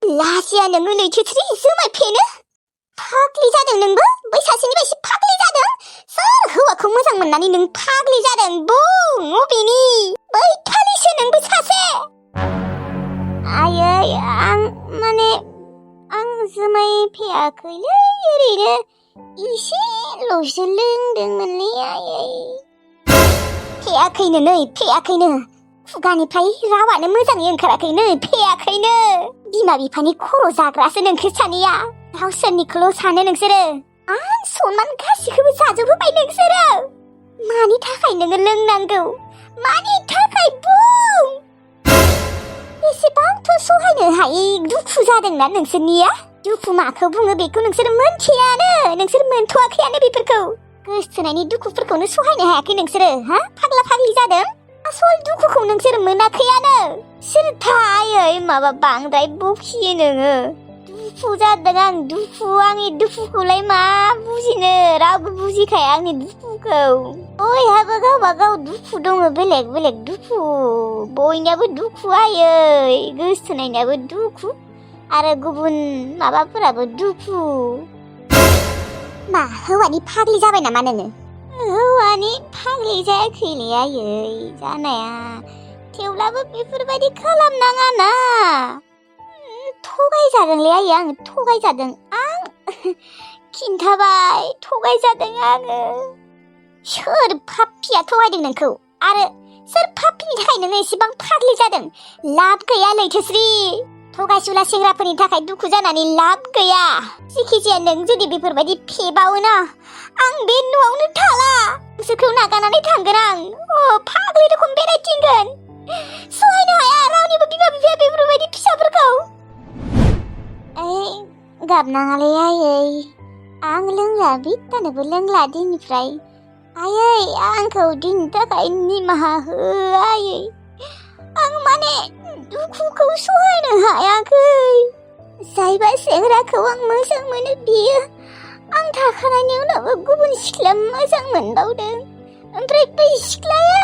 लाजिया नोङो लैथोथिरि जुमाय फेनो फाग्लि जादों नोंबो बै सासेनिफ्राय एसे फाग्लि जादों सोर हौवाखौ मोजां मोननानै नों फाग्लि जादों बुं अबेनि बै खालिसो नोंबो सासे आयै आं जुमाय फेयाखैलै ओरैनो इसेल'सो लोंदोंमोनलै आयै फेयाखैनो नै फेयाखैनो खुगानिफ्राय रावानो मोजाङै ओंखाराखैनो फेयाखैनो बिमा बिफानि खर' जाग्रासो नोंसोर सानैया गावसोरनिखौल' सानो नोंसोरो आं सनमान गासिखौबो जाजोबहोबाय नोंसोरो मानि थाखाय नोङो लोंनांगौ मानि थाखाय बुं एसेबांथ' सहायनो हायै दुखु जादोंना नोंसोरनिया दुखु माखौ बुङो बेखौ नोंसोर मोनथियानो नोंसोर मोनथ'वाखैयानो बेफोरखौ गोसथोनायनि दुखुफोरखौनो सहायनो हायाखै नोंसोरो हा फाग्ला फाग्लि जादों आसल दुखुखौ नोंसोर मोनाखैयानो सोरथायै माबा बांद्राय बखियो नोङो दुखु जादों आं दुखु आंनि दुखुखौलाय मा बुजिनो रावबो बुजिखाया आंनि दुखुखौ बयहाबो गावबा गाव दुखु दङ बेलेग बेलेग दुखु बयनियाबो दुखु आयै गोसथोनायनियाबो दुखु आरो गुबुन माबाफोराबो दुखु मा हौवानि फाग्लि जाबाय नामा नोङो हौवानि फाग्लि जायाखैलै आयै जानाया थेवब्लाबो बेफोरबायदि खालामनाङा ना थगायजादोंलै आयै आं थगायजादों आं खिन्थाबाय थगायजादों आङो सोर पाप्पिया थगायदों नोंखौ आरो सोर पाप्पिनि थाखाय नोङो एसेबां फाग्लि जादों लाब गैया लैथोश्री थगायसुला सेंग्राफोरनि थाखाय दुखु जानानै लाब गैया जिखिजाया नों जुदि बेफोरबायदि फेबावोना आं बे न'आवनो थाला बिसोरखौ नागारनानै थांगोन आं फाग्लि रखम बेरायथिंगोन सहायनो हाया रावनिबो बिमा बिफाया बेफोरबायदि फिसाफोरखौ गाबनाङालै आयै आं लोंला बित्तानोबो लोंला दिननिफ्राय आयै आंखौ दिननि थाखाय निमाहा हो आयै आं माने दुखुखौ सहायनो हायाखै जायबा सेंग्राखौ आं मोजां मोनो बियो आं थाखानायनि उनावबो गुबुन सिख्ला मोजां मोनबावदों ओमफ्राय बै सिख्लाया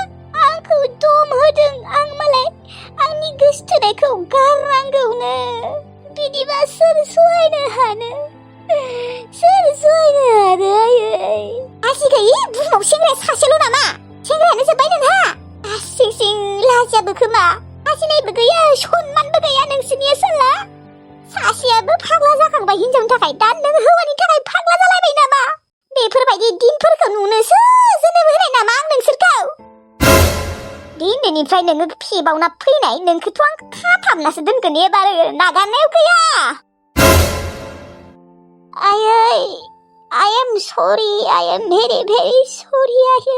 आंखौ दम होदों आं मालाय आंनि गोसथोनायखौ गारनांगौनो बिदिबा सोर सहायनो हानो आयै आजिखालि बुहुमाव सेंग्राया सासेल' नामा सेंग्रायानो जोब्बाय नोंहा सिं लाजियाबो खोमा लाजिनायबो गैया सनमानबो गैया नोंसोरनिया सोरला सासेयाबो फाग्ला जाखांबाय हिनजावनि थाखाय दा नों हौवानि थाखाय फाग्ला जालायबाय नामा बेफोरबायदि दिनफोरखौ नुनोसो जोनोम होनाय नामा आं नोंसोरखौ दिनैनिफ्राय नोङो फेबावना फैनाय नोंखौथ' आं खाथाबनासो दोनगोन एबार नागारनायाव गैया आयै I am sorry I am very very sorry आयै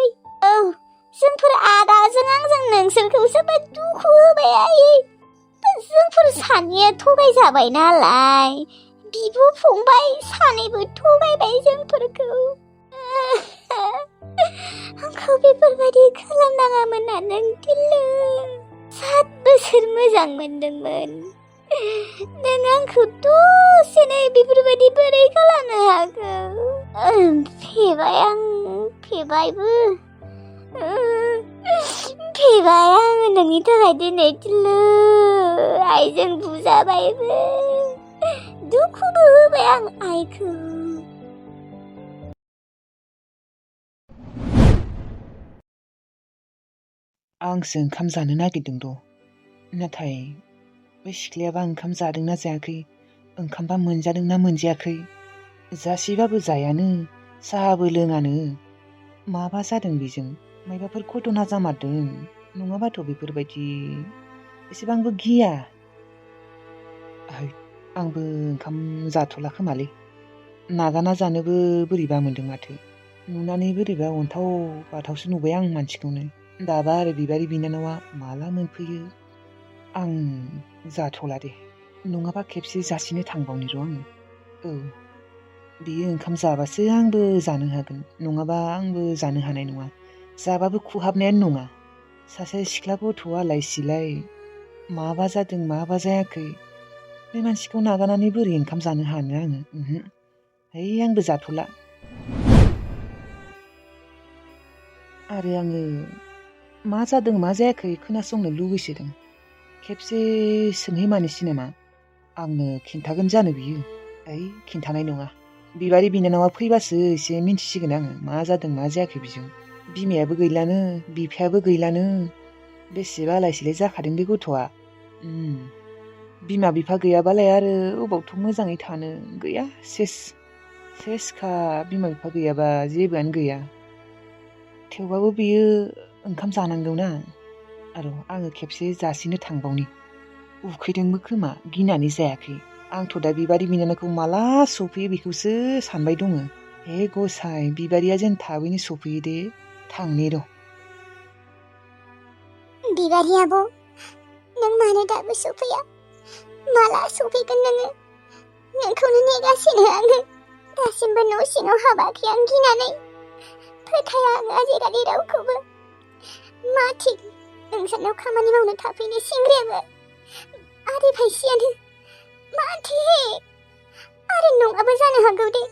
जोंफोर आदाजों आंजों नोंसोरखौ जोबोद दुखु होबाय आयै जोंफोर सानैया थगायजाबाय नालाय बिब' फंबाय सानैबो थगायबाय जोंफोरखौ आंखौ बेफोरबायदि खालामनाङामोन ना नों दिल्लु 7 बोसोर मोजां मोनदोंमोन नों आंखौ दसेनो बेफोरबायदि बोरै खालामनो हाखो फेबायबो फेबाय आङो नोंनि थाखाय दिनै दिल्लु आइजों बुजाबायबो दुखुबो होबाय आं आइखौ आंसो ओंखाम जानो नागिरदों नाथाय बै सिख्लायाबा ओंखाम जादोंना जायाखै ओंखामबा मोनजादोंना मोनजायाखै जासेबाबो जायानो साहाबो लोङानो माबा जादों बेजों मायबाफोर घटना जामारदों नङाबाथ' बेफोरबायदि एसेबांबो गिया आंबो ओंखाम जाथ'ला खोमालै नागारना जानोबो बोरैबा मोन्दों माथो नुनानै बोरैबा अन्थाव बाथावसो नुबाय आं मानसिखौनो दाबा आरो बिबारि बिनानावा माला मोनफैयो आं जाथ'ला दे नङाबा खेबसे जासिनो थांबावनि र' आङो बियो ओंखाम जाबासो आंबो जानो हागोन नङाबा आंबो जानो हानाय नङा जाबाबो खहाबनायानो नङा सासे सिख्ला गथ'आलाय सिलाय माबा जादों माबा जायाखै बे मानसिखौ नागारनानै बोरै ओंखाम जानो हानो आङो आंबो जाथ'ला आरो आङो मा जादों मा जायाखै खोनासंनो लुबैसोदों खेबसे सोंहैमानोसै नामा आंनो खिन्थागोन जानो बियो? ओइ खिन्थानाय नङा। बिबारि बिनानावा फैबासो एसे मिन्थिसिगोन आङो मा जादों मा जायाखै बिजों। बिमायाबो गैलानो बिफायाबो गैलानो बेसेबा आलाय सिलाय जाखादों बे गथ'आ। बिमा बिफा गैयाबालाय आरो अबावथ' मोजाङै थानो गैया सेसखा बिमा बिफा गैयाबा जेबोआनो गैया। थेवबाबो बियो ओंखाम जानांगौना आरो आङो खेबसे जासिनो थांबावनि। उखैदोंबो खोमा गिनानै जायाखै। आंथ' दा बिबारि बिनानावखौ माला सफैयो बेखौसो सानबाय दङ। हे गसाइ बिबारिया जेन थाबैनो सफैयो दे थांनि र'। बिबारि आब' नों मानो दाबो सफैया? माला सफैगोन नोङो? नोंखौनो नेगासिनो आङो। दासिमबो न' सिङाव हाबाखै आं गिनानै। फोथाया आङो आजिखालि रावखौबो। मा थिग नोंसानाव खामानि मावनो थाफैनो सिंग्रायाबो आरो फायसियानो मा थिग आरो नङाबो जानो हागौ दे।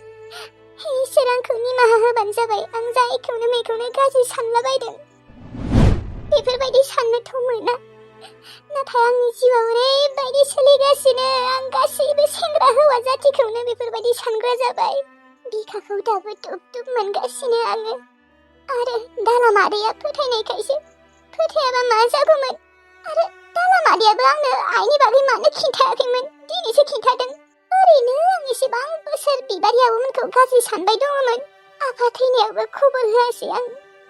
इसोर आंखौ निमाहा होबानो जाबाय। आं जायखौनो मेखौनो गाज्रि सानलाबायदों। बेफोरबायदि साननोथ' मोना। नाथाय आंनि जिउआव ओरैबायदि सोलिगासिनो आं गासैबो सेंग्रा हौवा जातिखौनो बेफोरबायदि सानग्रा जाबाय। बिखाखौ दाबो दुब दुब मोनगासिनो आङो। आरो दाला मादैया फोथायनायखायसो। फोथायाबा मा जागौमोन? आरो दाला मादैयाबो आंनो आइनि बागै मानो खिन्थायाखैमोन? दिनैसो खिन्थादों। ओरैनो आं एसेबां बोसोर बिबारि आब'मोनखौ गाज्रि सानबाय दङमोन। आफा थैनायावबो खबर होआसै आं।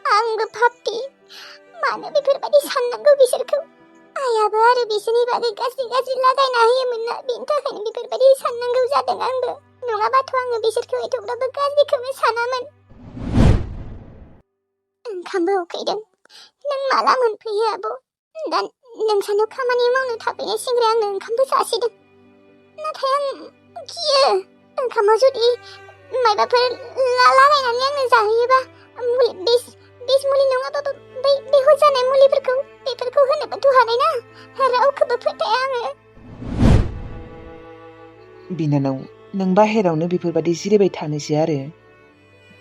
आंबो पापि। मानो बेफोरबायदि साननांगौ बिसोरखौ? आइयाबो आरो बिसोरनि बागै गाज्रि लागायना होयोमोन ना, बेनि थाखायनो बेफोरबायदि साननांगौ जादों आंबो। नङाबाथ' आङो बिसोरखौ एथ'ग्राबो गाज्रिखौनो सानामोन। ओंखामबो उखैदों। नों माला मोनफैयो आब'? दा नोंसानाव खामानि मावनो थाफैनाय सेंग्राया आंनो ओंखामबो जासिदों। नाथाय आं गियो ओंखामाव जुदि मायबाफोर लागायनानै आंनो जाहोयोबा बिस मुलि नङाबाबो बै हजानाय मुलिफोरखौ बेफोरखौ होनोबोथ' हानाय ना। रावखौबो फोथाया आङो। बिनानाव नों बाहेरावनो बेफोरबायदि जिरायबाय थानोसै आरो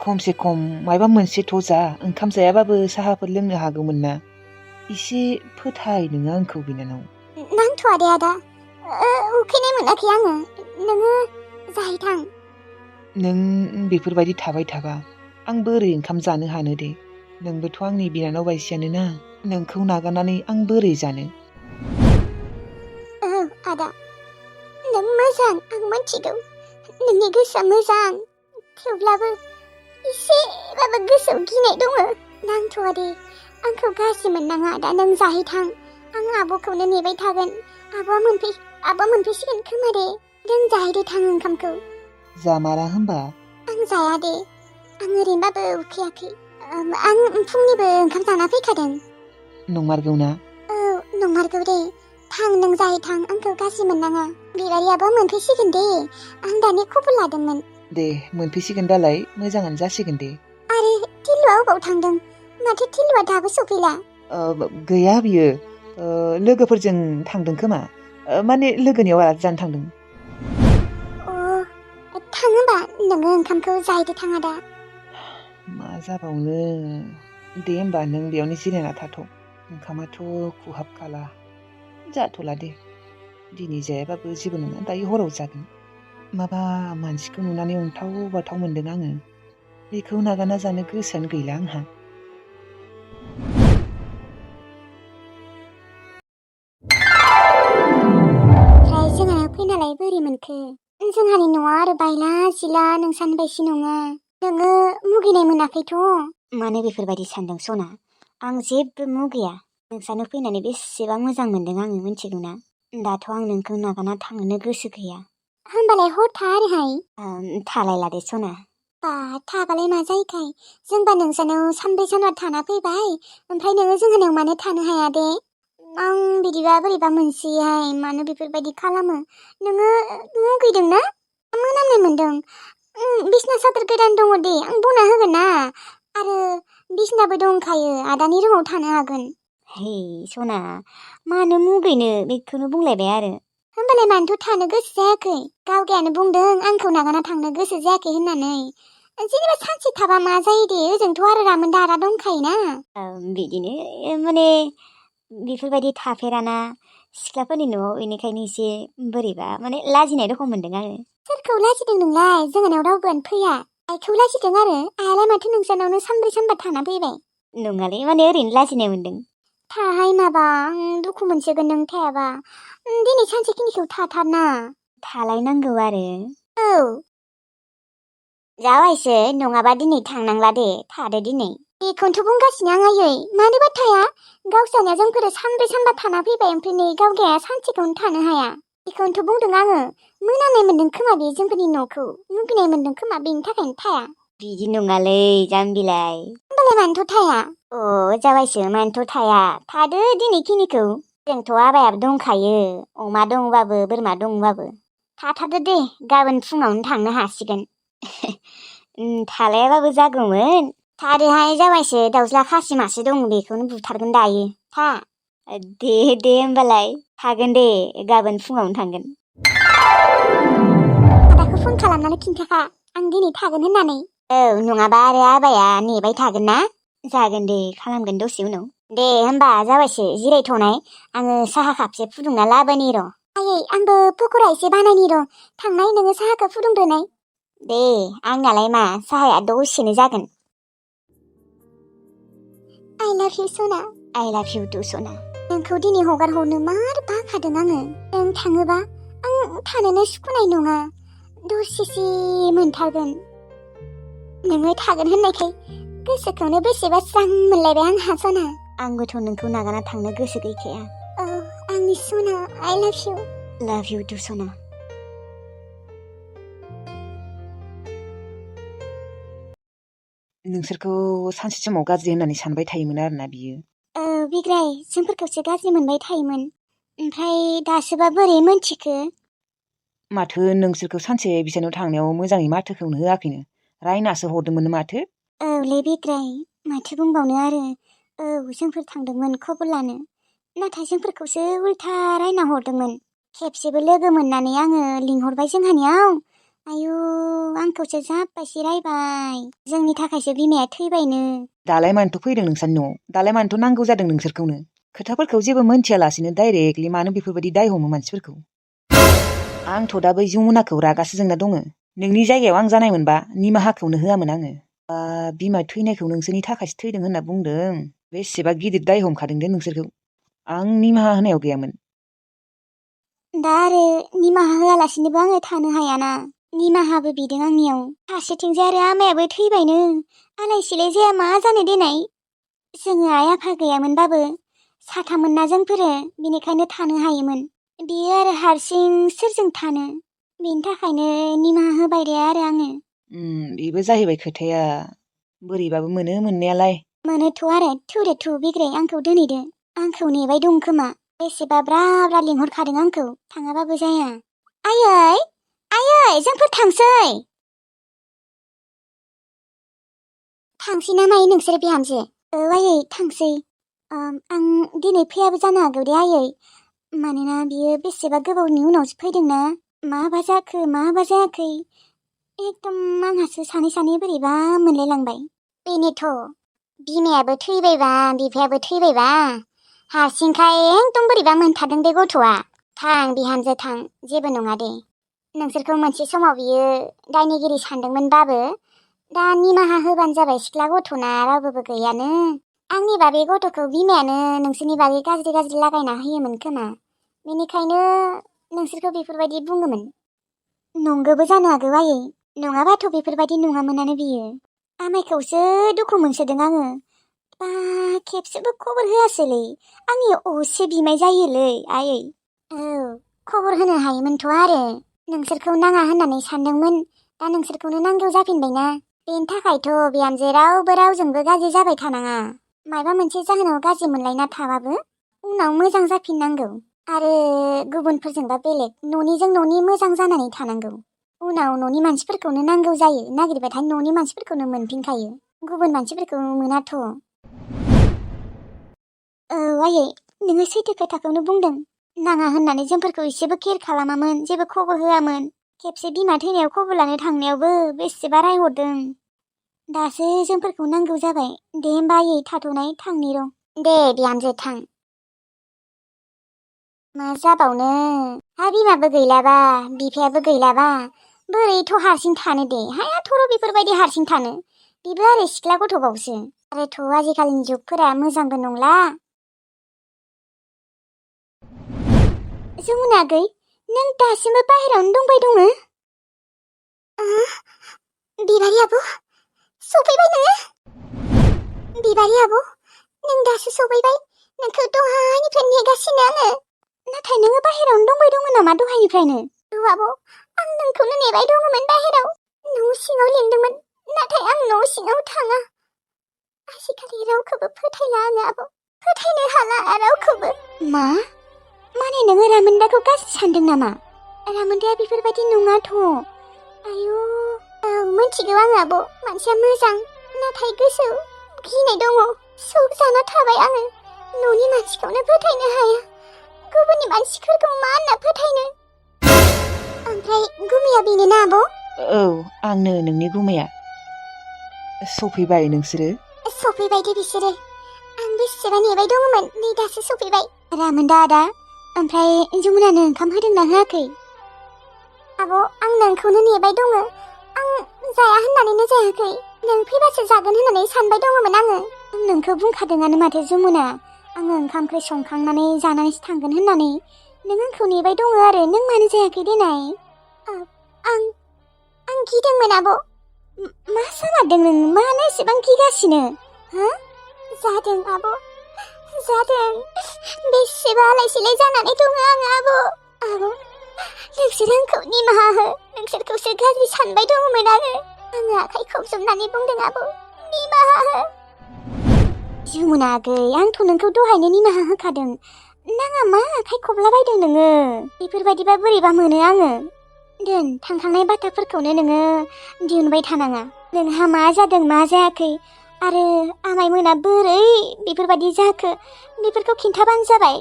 खमसे खम मायबा मोनसेथ' जा। ओंखाम जायाबाबो साहाफोर लोंनो हागौमोन ना। एसे फोथाय नोङो आंखौ बिनानाव। नांथ'आ दे आदा। उखैनाय मोनाखै आङो। नोङो जाहैथां। नों बेफोरबायदि थाबाय थाबा आं बोरै ओंखाम जानो हानो दे। नोंबोथ' आंनि बिनानाव बायसियानो ना। नोंखौ नागारनानै आं बोरै जानो? औ आदा नों मोजां आं मिथिगौ। नोंनि गोसोआ मोजां। थेवब्लाबो एसेबाबो गोसोआव गिनाय दङ। नांथ'आ दे आंखौ गाज्रि मोननाङा आदा। नों जाहैथां। आं आब'खौनो नेबाय थागोन। आब'आ मोनफैसिगोन खोमा दे। नों जाहैदो थां ओंखामखौ। जामारा होमबा? आं जाया दे। आं ओरैनोबाबो उखैयाखै। आं फुंनिबो ओंखाम जाना फैखादों। नंमारगौ ना? औ नंमारगौ दे। थां नों जाहैथां। आंखौ गाज्रि मोननाङा। बिबारियाबो मोनफैसिगोन दे। आं दानि खबर लादोंमोन। दे मोनफैसिगोन दालाय मोजाङानो जासिगोन दे। आरे टिलुआ अबाव थांदों? माथो टिलुआ दाबो सफैला? गैया बियो लोगोफोरजों थांदों खोमा। माने लोगोनियाव आलासि जानो थांदों। थां होनबा नोङो ओंखामखौ जाहैदो थां आदा। मा जाबावनो। दे होमबा नों बेयावनो जिरायना थाथ'। ओंखामाथ' खहाबखाला। जाथ'ला दे। दिनै जायाबाबो जेबो नङा। दायो हराव जागोन। माबा मानसिखौ नुनानै अन्थाव बाथाव मोनदों आङो। बेखौ नागारना जानो गोसोआनो गैला आंहा। ओमफ्राय जोंहानाव फैनालाय बोरै मोनखो? जोंहानि न'आ आरो बायला जिला नोंसानि बायदि नङा। नोङो मुगैनाय मोनाखैथ'? मानो बेफोरबायदि सानदों सना? आं जेबो मुगैया। नोंसानो फैनानै बेसेबां मोजां मोनदों आङो मिथिगौ ना? दाथ' आं नोंखौ नागारना थांनो गोसो गैया। होमबालाय हर था आरोहाय। थालायला दे सना। बा थाबालाय मा जायोखाय? जोंबा नोंसानाव सानब्रै सानबा थाना फैबाय। ओमफ्राय नोङो जोंहानाव मानो थानो हाया दे? आं बिदिबा बोरैबा मोनसैहाय। मानो बेफोरबायदि खालामो? नोङो मुगैदों ना? मोनामनाय मोनदों। बिसना सादोर गोदान दङ दे। आं बना होगोन ना। आरो बिसनाबो दंखायो। आदानि रुमाव थानो हागोन। हे सना मानो मुगैनो बेखौनो बुंलायबाय आरो। होमबालाय मानोथ' थानो गोसो जायाखै? गावगायानो बुंदों आंखौ नागारना थांनो गोसो जायाखै होननानै। जेनेबा सानसे थाबा मा जायो दे? ओजोंथ' आरो रामोन दारा दंखायोना। बिदिनो माने बेफोरबायदि थाफेराना सिख्लाफोरनि न'आव बेनिखायनो एसे बोरैबा माने लाजिनाय रखम मोनदों आङो। सोरखौ लाजिदों नोंलाय? जोंहानाव रावबोआनो फैया। आइखौ लाजिदों आरो आइयालाय माथो नोंसानावनो सानब्रै सानबा थाना फैबाय। नङालै माने ओरैनो लाजिनाय मोनदों। थाहाय माबा दुखु मोनसिगोन नों थायाबा। दिनै सानसेखिनिखौ थाथारना। थालायनांगौ आरो। औ जाबायसो नङाबा दिनै थांनांला दे थादो दिनै। बेखौनोथ' बुंगासिनो आं आयै मानोबा थाया। गावसानिया जोंफोर सानब्रै सानबा थाना फैबाय ओमफ्राय नै गावगाया सानसेखौनो थानो हाया। बेखौनोथ' बुंदों आङो। मोनानाय मोन्दों खोमा बे जोंफोरनि न'खौ मुगैनाय मोन्दों खोमा बेनि थाखायनो थाया। बिदि नङालै जाम्बिलाय। होमबालाय मानोथ' थाया? अ जाबायसो मानोथ' थाया। थादो दिनैखिनिखौ। जोंथ' आबायाबो दंखायो। अमा दंबाबो बोरमा दंबाबो। थाथारदो दे गाबोन फुङावनो थांनो हासिगोन। थालायाबाबो जागौमोन। थादोहाय जाबायसो दाउज्ला खासि मासे दं बेखौनो बुथारगोन दायो। था। दे होमबालाय थागोन दे गाबोन फुङावनो थांगोन। आदाखौ फन खालामनानै खिन्थाखा आं दिनै थागोन होननानै। औ नङाबा आरो आबाया नेबाय थागोन ना। जागोन दे खालामगोन दसे उनाव। दे होमबा जाबायसो जिरायथ'नाय आङो साहा कापसे फुदुंना लाबोनि र'। आयै आंबो पक'रा एसे बानायनि र'। थांनाय नोङो साहाखौ फुदुंदोनाय। दे आंनालाय मा साहाया दसेनो जागोन। I love you सना। I love you too सना। नोंखौ दिनै हगार हरनो मार बाखादों आङो। नों थाङोबा आं थानोनो सुखुनाय नङा। दसेसो मोनथारगोन। नोङो थागोन होननायखाय गोसोखौनो बेसेबा स्रां मोनलायबाय आंहा सना। आंबोथ' नोंखौ नागारना थांनो गोसो गैखाया। औ आंनि सना I love you। Love you too सना। नोंसोरखौ सानसे समाव गाज्रि होननानै सानबाय थायोमोन आरोना बियो। औ बिग्राय जोंफोरखौसो गाज्रि मोनबाय थायोमोन। ओमफ्राय दासोबा बोरै मोनथिखो? माथो नोंसोरखौ सानसे बिसानाव थांनायाव मोजाङै माथोखौनो होआखैनो। रायनासो हरदोंमोन माथो। औलै बिग्राय माथो बुंबावनो आरो। औ जोंफोर थांदोंमोन खबर लानो। नाथाय जोंफोरखौसो उल्था रायना हरदोंमोन। खेबसेबो लोगो मोननानै आङो लिंहरबाय जोंहानियाव। आयु आंखौसो जाब्बायसो रायबाय। जोंनि थाखायसो बिमाया थैबायनो। दालाय मानोथ' फैदों नोंसानि न'आव? दालाय मानोथ' नांगौ जादों नोंसोरखौनो? खोथाफोरखौ जेबो मोनथियालासिनो डाइरेक्टलि मानो बेफोरबायदि दाय हमो मानसिफोरखौ? आंथ' दा बै जमुनाखौ रागासो जोंना दङ। नोंनि जायगायाव आं जानायमोनबा निमाहाखौनो होआमोन आङो। बिमा थैनायखौ नोंसोरनि थाखायसो थैदों होनना बुंदों। बेसेबा गिदिर दाय हमखादों दे नोंसोरखौ। आं निमाहा होनायाव गैयामोन। दा आरो निमाहा होआलासिनोबो आङो थानो हायाना। निमाहाबो बिदों आंनियाव। फारसेथिंजाय आरो आमायाबो थैबायनो। आलाय सिलाय जाया मा जानो देनाय। जोङो आइ आफा गैयामोनबाबो साथाममोन ना जोंफोरो बेनिखायनो थानो हायोमोन। बियो आरो हारसिं सोरजों थानो। बेनि थाखायनो निमाहा होबाय दे आरो आङो। बेबो जाहैबाय खोथाया। बोरैबाबो मोनो मोननायालाय। मोनोथ' आरो थुदो थु बिग्राय आंखौ दोनहैदो। आंखौ नेबाय दं खोमा। बेसेबा ब्रा ब्रा लिंहरखादों आंखौ थाङाबाबो जाया। आयै आयै जोंफोर थांसै। थांसै ना मायो नोंसोर बिहामजो? औ आयै थांसै। आं दिनै फैयाबो जानो हागौ दे आयै। मानोना बियो बेसेबा गोबावनि उनावसो फैदोंना। माबा जाखो माबा जायाखै एकदम आंहासो सानै सानै बोरैबा मोनलायलांबाय। बेनोथ' बिमायाबो थैबायबा बिफायाबो थैबायबा हारसिंखाय एकदम बोरैबा मोनथारदों बे गथ'आ। थां बिहामजो थां जेबो नङा दे। नोंसोरखौ मोनसे समाव बियो दायनिगिरि सानदोंमोनबाबो दा निमाहा होबानो जाबाय। सिख्ला गथ'ना रावबोबो गैयानो। आंनिबा बे गथ'खौ बिमायानो नोंसोरनि बागै गाज्रि गाज्रि लागायना होयोमोन खोमा। बेनिखायनो नोंसोरखौ बेफोरबायदि बुङोमोन। नंगौबो जानो हागौ आयै। नङाबाथ' बेफोरबायदि नङामोनानो बियो। आमाइखौसो दुखु मोनसोदों आङो। बा खेबसेबो खबर होआसैलै। आंनि असे बिमाय जायोलै आयै। औ खबर होनो हायोमोनथ' आरो। नोंसोरखौ नाङा होननानै सानदोंमोन। दा नोंसोरखौनो नांगौ जाफिनबायना। बेनि थाखायथ' बिहामजो रावबो रावजोंबो गाज्रि जाबाय थानाङा। माबा मोनसे जाहोनाव गाज्रि मोनलायना थाबाबो उनाव मोजां जाफिननांगौ। आरो गुबुनफोरजोंबा बेलेग न'निजों न'नि मोजां जानानै थानांगौ। उनाव न'नि मानसिफोरखौनो नांगौ जायो। नागिरबाथाय न'नि मानसिफोरखौनो मोनफिनखायो। गुबुन मानसिफोरखौ मोनाथ'। औ आयै नोङो सैथो खोथाखौनो बुंदों। नाङा होननानै जोंफोरखौ एसेबो केयार खालामामोन। जेबो खबर होआमोन। खेबसे बिमा थैनायाव खबर लानो थांनायावबो बेसेबा रायहरदों। दासो जोंफोरखौ नांगौ जाबाय। दे होमबा आयै थाथ'नाय थांनि र'। दे बिहामजो थां। मा जाबावनो हा बिमाबो गैलाबा बिफायाबो गैलाबा बोरैथ' हारसिं थानो दे हायाथ'र' बेफोरबायदि हारसिं थानो बेबो आरो सिख्ला गथ'बावसो आरोथ' आजिखालिनि जुगफोरा मोजांबो नंला जमुना आगै नों दासिमबो बाहेरावनो दंबाय दङो बिबारि आब' सफैबाय नोङो बिबारि आब' नों दासो सफैबाय नोंखौ दहायनिफ्राय नेगासिनो आङो नाथाय नोङो बाहेरावनो दंबाय दङ नामा दहायनिफ्रायनो आब' आं नोंखौनो नेबाय दङमोन बाहेराव न' सिङाव लिंदोंमोन नाथाय आं न' सिङाव थाङा आजिखालि रावखौबो फोथायला आङो आब' फोथायनो हाला रावखौबो मा माने नोङो रामोन्दाखौ गाज्रि सानदों नामा रामोन्दाया बेफोरबायदि नङाथ' आयु मिथिगौ आं आब' मानसिया मोजां नाथाय गोसोआव गिनाय दङ सौक जाना थाबाय आङो न'नि मानसिखौनो फोथायनो हाया गुबुननि मानसिफोरखौ मा होनना फोथायनो ओमफ्राय गुमैया बेनो ना आब' औ आंनो नोंनि गुमैया सफैबाय नोंसोरो सफैबाय दे बिसोरो आं बेसेबा नेबाय दङमोन नै दासो सफैबाय रामोन्दा आदा ओमफ्राय जमुनानो ओंखाम होदोंना होआखै आब' आं नोंखौनो नेबाय दङ आं जाया होननानैनो जायाखै नों फैबासो जागोन होननानै सानबाय दङमोन आङो आं नोंखौ बुंखादोंआनो माथो जमुना आङो ओंखाम ओंख्रि संखांनानै जानानैसो थांगोन होननानै नों आंखौ नेबाय दङ आरो नों मानो जायाखै देनाय आं गिदोंमोन आब' मा जामारदों नों मानो एसेबां गिगासिनो हो जादों आब' जादों बेसेबा आलाय सिलाय जानानै दङ आङो आब' नोंसोर आंखौ निमाहा हो नोंसोरखौसो गाज्रि सानबाय दङमोन आङो आखाइ खबजबनानै बुंदों आब' निमाहा हो जमुना आगै आंथ' नोंखौ दहायनो निमाहा होखादों नाङा मा आखाइ खबलाबायदों नोङो बेफोरबायदिबा बोरैबा मोनो आङो दोन थांखांनाय बाथ्राफोरखौनो नोङो दिहुनबाय थानाङा नोंहा मा जादों मा जायाखै आरो आमाइमोना बोरै बेफोरबायदि जाखो बेफोरखौ खिन्थाबानो जाबाय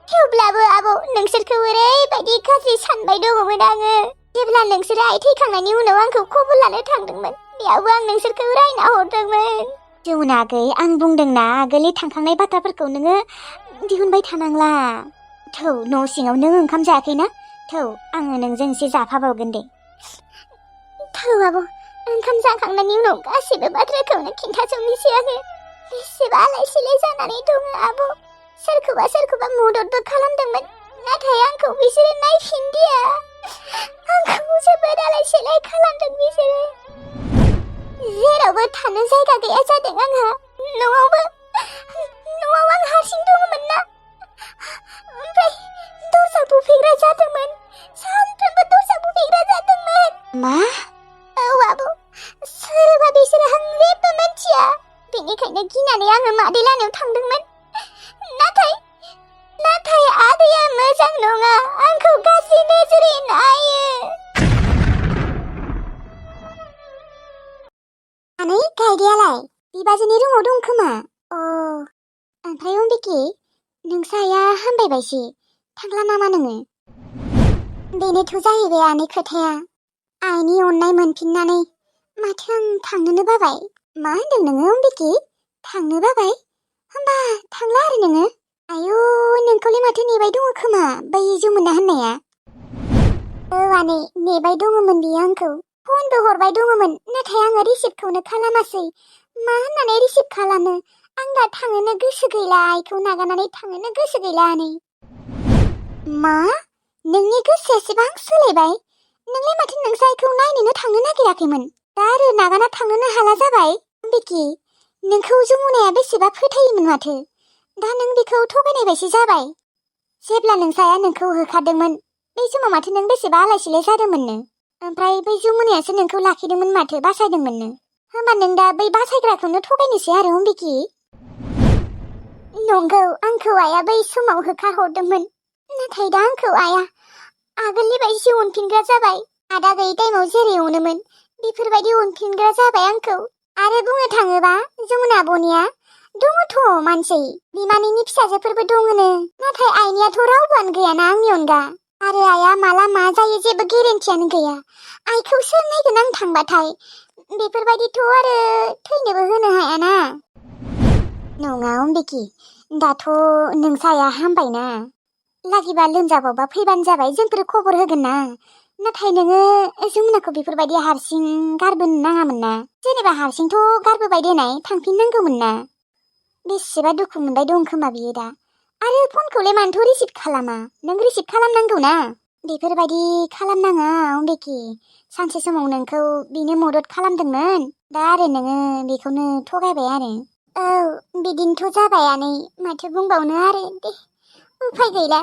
थेवब्लाबो आब' नोंसोरखौ ओरैबायदि गाज्रि सानबाय दङमोन आङो जेब्ला नोंसोरो आइ थैखांनायनि उनाव आंखौ खबर लानो थांदोंमोन बेयावबो आं नोंसोरखौ रायना हरदोंमोन जमुना आगै आं बुंदोंना आगोलनि थांखांनाय बाथ्राफोरखौ नोङो दिहुनबाय थानांला थौ न' सिङाव नों ओंखाम जायाखैना थौ आङो नोंजों एसे जाफाबावगोन दे थौ आब' ओंखाम जाखांनायनि उनाव गासैबो बाथ्राखौनो खिन्थाजोबनोसै आङो बेसेबा आलाय सिलाय जानानै दङ आब' सोरखौबा मददबो खालामदोंमोन नाथाय आंखौ बिसोरो नायफिनदिया आंखौ जोबोद आलाय सिलाय खालामदों बिसोरो जेरावबो थानो जायगा गैया जादों आंहा न'आव आं हारसिं दङमोन ना ओमफ्राय दरजा बुफेग्रा जादोंमोन सानफ्रोमबो दरजा बुफेग्रा जादोंमोन मा औ आब' सोरबा बिसोरो आं जेबो मिथिया बेनिखायनो गिनानै आङो मादै लानायाव थांदोंमोन नाथाय आदैया मोजां नङा आंखौ गाज्रि नोजोरै नायो आनै गायदेयालाय बिबाजैनि रुमाव दं खोमा ओमफ्राय अम्बिके नोंसाया हामबायबायसै थांला नामा नोङो बेनोथ' जाहैबाय आनै खोथाया आइनि अननाय मोनफिननानै माथो आं थांनोनो बाबाय मा होनदों नोङो अम्बिके थांनो बाबाय होमबा थांला आरो नोङो आयु नोंखौलाय माथो नेबाय दङ खोमा बै जमुना होननाया आनै नेबाय दङमोन बियो आंखौ फनबो हरबाय दङमोन नाथाय आङो रिसिभखौनो खालामासै मा होननानै रिसिभ खालामो आं दा थांनोनो गोसो गैला आइखौ नागारनानै थांनोनो गोसो गैला आनै मा नोंनि गोसोआ एसेबां सोलायबाय नोंलाय माथो नोंसा आइखौ नायनोनो थांनो नागिराखैमोन दा आरो नागारना थांनोनो हाला जाबाय बिकि नोंखौ जमुनाया बेसेबा फोथायोमोन माथो दा नों बेखौ थगायनाय बायसो जाबाय जेब्ला नोंसाया नोंखौ होखारदोंमोन बै समाव माथो नों बेसेबा आलाय सिलाय जादोंमोननो ओमफ्राय बै जमुनायासो नोंखौ लाखिदोंमोन माथो बासायदोंमोननो होमबा नों दा बै बासायग्राखौनो थगायनोसै आरो अम्बिके नंगौ आंखौ आइया बै समाव होखारहरदोंमोन नाथाय दा आंखौ आइया आगोलनि बायदिसो अनफिनग्रा जाबाय आदा गैयै टाइमाव जेरै अनोमोन बेफोरबायदि अनफिनग्रा जाबाय आंखौ आरो बुंनो थाङोबा जमुना आब'निया दङथ' मानसि बिमानैनि फिसाजोफोरबो दङनो नाथाय आइनियाथ' रावबोआनो गैयाना आंनि अनगा आरो आइया माला मा जायो जेबो गेरेन्टियानो गैया आइखौ सोर नायगोन आं थांबाथाय बेफोरबायदिथ' आरो थैनोबो होनो हायाना नङा अम्बिके दाथ' नोंसाया हामबायना लागिबा लोमजाबावबा फैबानो जाबाय जोंफोर खबर होगोन ना नाथाय नोङो जमुनाखौ बेफोरबायदि हारसिं गारबोनो नाङामोन ना जेनेबा हारसिंथ' गारबोबाय देनाय थांफिननांगौमोन ना बेसेबा दुखु मोनबाय दं खोमा बियो दा आरो फनखौलाय मानोथ' रिसिभ खालामा नों रिसिभ खालामनांगौ ना बेफोरबायदि खालामनाङा अम्बिके सानसे समाव नोंखौ बिनो मदद खालामदोंमोन दा आरो नोङो बेखौनो थगायबाय आरो औ बिदिनोथ' जाबाय आनै माथो बुंबावनो आरो दे उफाय गैला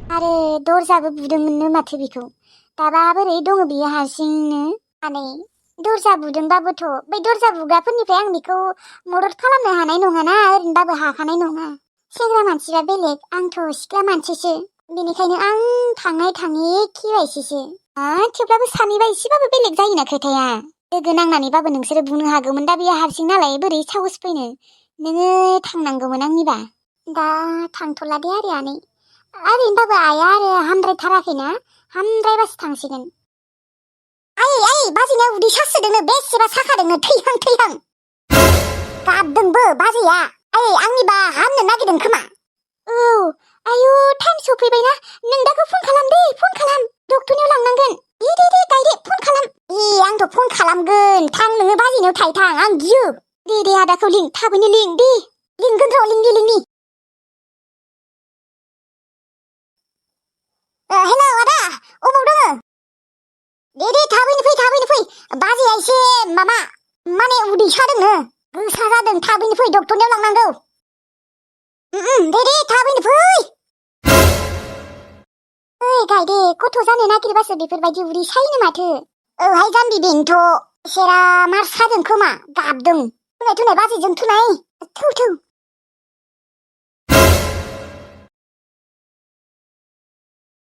आरो दरजाबो बुदोंमोननो माथो बेखौ दाबा बोरै दङ बियो हारसिंनो आनै दरजा बुदोंबाबोथ' बै दरजा बुग्राफोरनिफ्राय आं बेखौ मदद खालामनो हानाय नङाना ओरैनोबाबो हाखानाय नङा सेंग्रा मानसिया बेलेग आंथ' सिख्ला मानसिसो बेनिखायनो आं थाङै थाङै खिबायसैसो थेवब्लाबो सानैबा एसेबाबो बेलेग जायोना खोथाया लोगो नांनानैबाबो नोंसोरो बुंनो हागौमोन दा बियो हारसिं नालाय बोरै साहस फैनो नोङो थांनांगौमोन आंनिबा दा थांथ'ला दे आरो आनै ओरैनोबाबो आइया आरो हामद्रायथाराखैना हामद्रायबासो थांसिगोन आयै बाजैना उदै सासोदोंनो बेसेबा साखादोंनो थैहां थैहां गाबदोंबो बाजैया आयै आंनिबा हामनो नागिरदों खोमा औ आयु टाइम सफैबायना नों दाखौ फन खालाम दे फन खालाम डक्टरनियाव लांनांगोन दे गायदे फन खालाम आंथ' फन खालामगोन थां नोङो बाजैनाव थां आं गियो दे आदाखौ लिं थाबैनो लिं दे लिंगोन र' लिंनि हेलौ आदा अबाव दङ दे थाबैनो फै बाजैया एसे माने उदै सादोंनो गोसा जादों थाबैनो फै डक्टरनियाव लांनांगौ दे थाबैनो फै ओइ गायदे गथ' जानो नागिरबासो बेफोरबायदि उदै सायोनो माथो औहाय जाम्बि बेनोथ' इसोरा मार सादों खोमा गाबदों थुनाय बाजैजों थुनाय थौ